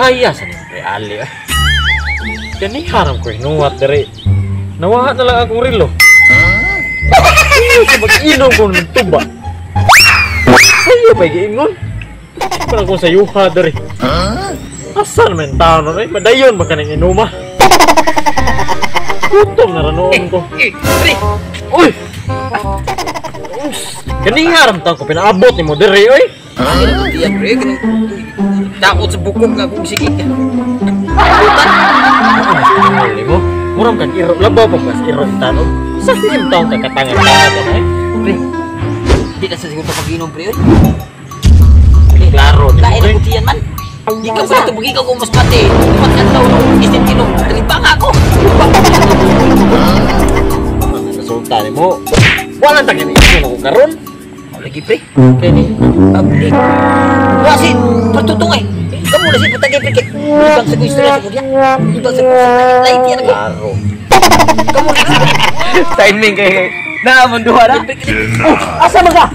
Maya sa niyang pre Ali. Kaniharam ko hinuwat diri. Nawaha na lang akong relo. Sa mag-inom ko ng tuba. Sayo pa'y giingon. Parang kung sayuha diri. Asan man tao na rin? Madayon ba ka ng inuma? Gutom na ranoon ko. Pre! Uy! Kaniharam tao ko pinaabot ni mo diri, oy! Ang diyan, pre. Takot sa bukog nga kung sige. Butan! Ano mo? Murang kang iro. Labaw pa ba sa iro tanog? Sa him taong kang katangan-tangan, eh? Pre, di na sa siguro pag-inom, pre, oy. Klaro, di mo, Lain pre. ang kutiyan man. Di ka pa ito, bagay ka kung mas pati. Tumat ang tao, isip inom. Kalibang ako! Resulta ni mo. Walang tangin inom ako karon. Lagi, pre. Okay ni. Abdi. Wasi, patutong eh. Kamu na si putang pre. Ibang sa gusto na sa kanya. Ibang sa gusto. Light yan ako. Klaro. Kamu na si Timing kay naamon duha na. Oh, asa man ka?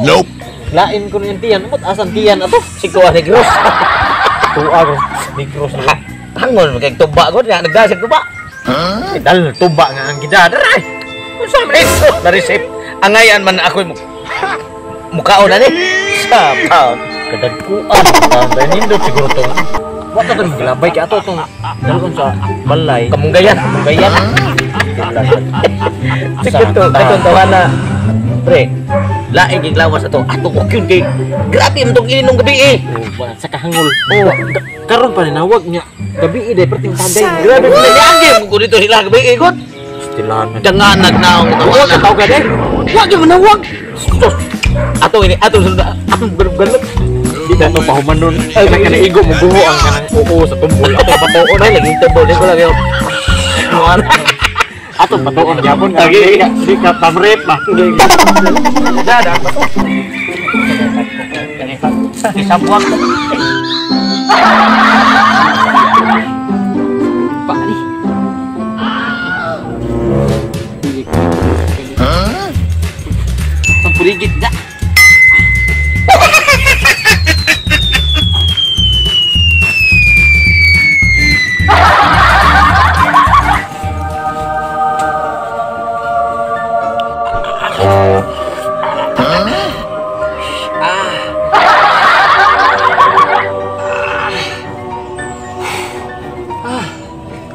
Nope. Lain ko niyang tiyan. Umot asan tiyan ato? Si Kuya Negros. Tuwa ko. Negros na. Hangon kay tuba ko niya nagdasig tuba. Dal tuba nga ang gidadaray. Unsa man ito? Na-receive. Angayan man ako mo. Mukaon na ni. Sa taon. Kadagkuan. Taon nindot siguro to. Wa ta tong glabay kay ato tong dalon sa balay. Kamunggayan. Kamunggayan. Siguro to, katong tawana. Pre, laing ging lawas ato. Ato ko kyun kay grabe man tong ininom gabi eh. Oh, sa kahangol. Oh, karon pa ni nawag niya. Gabi eh, perting tagay. Grabe man ni ko dito sila gabi eh god. Stilan. Dangan nagnaong Wa ka tawag ka eh. Wa gyud manawag. Sus. Ato ini ato sa atong galot. Di na to pahumanon. Ay kana igo mo buho ang kanang oo sa tumbol. Ato patuon Ay lagi tumbol di ko lang yo. Muan. Ato patuon gyapon nga di ka pamrep ba. Da da. Isabuak. Pa ni. Ang purigit na.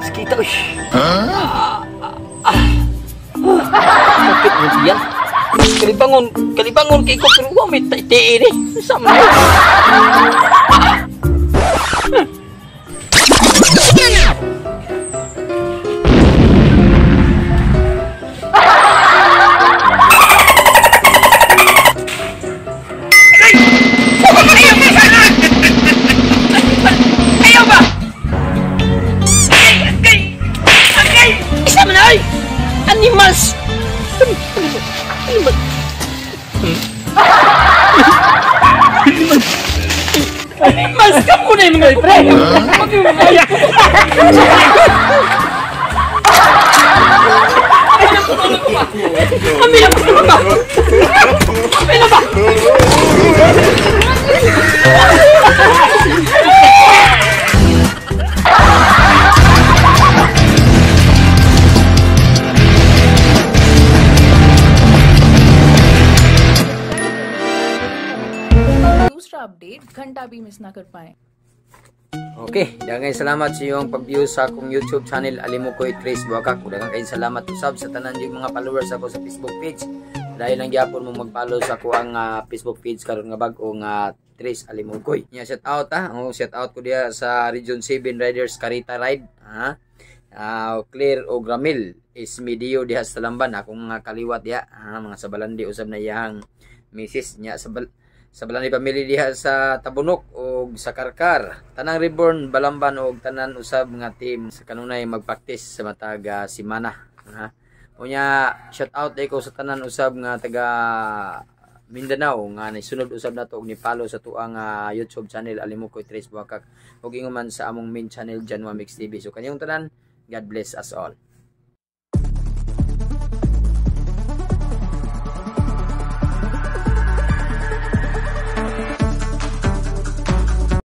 Sakita, uy. Sakit mo diyan. Kalibangon, kalibangon kay ko pero wa may tiil eh. Sa man. Ayaw ba? Isa man ay! Animals! Animals! Animals! Kamu na yung mga pre! Kami na ba? Kami na ba? दूसरा update घंटा भी miss ना कर पाएं। Okay, daghang salamat sa iyong pag-view sa akong YouTube channel Alimukoy Tres Buakak. Daghang kayong salamat usab sa tanan yung mga followers ako sa Facebook page. Dahil lang gyapon mo mag-follow sa ako ang Facebook page karon nga bag-o nga Tres Alimukoy. Nya shout out ha. Oh, shout out ko diha sa Region 7 Riders Carita Ride ha. Clear o Gramil is medio diha sa Lamban akong mga kaliwat diha ha, mga sabalandi usab na iyang misis nya sa sa Balandi family diha sa Tabunok og sa Karkar, Tanang Reborn Balamban og tanan usab nga team sa kanunay magpraktis sa matag semana ha. Unya shout out ko sa tanan usab nga taga Mindanao nga nisunod usab nato og ni-follow sa tuang YouTube channel Alimukoy Tres Buakak ug ingon man sa among main channel Janwa Mix TV. So kanyong tanan, God bless us all.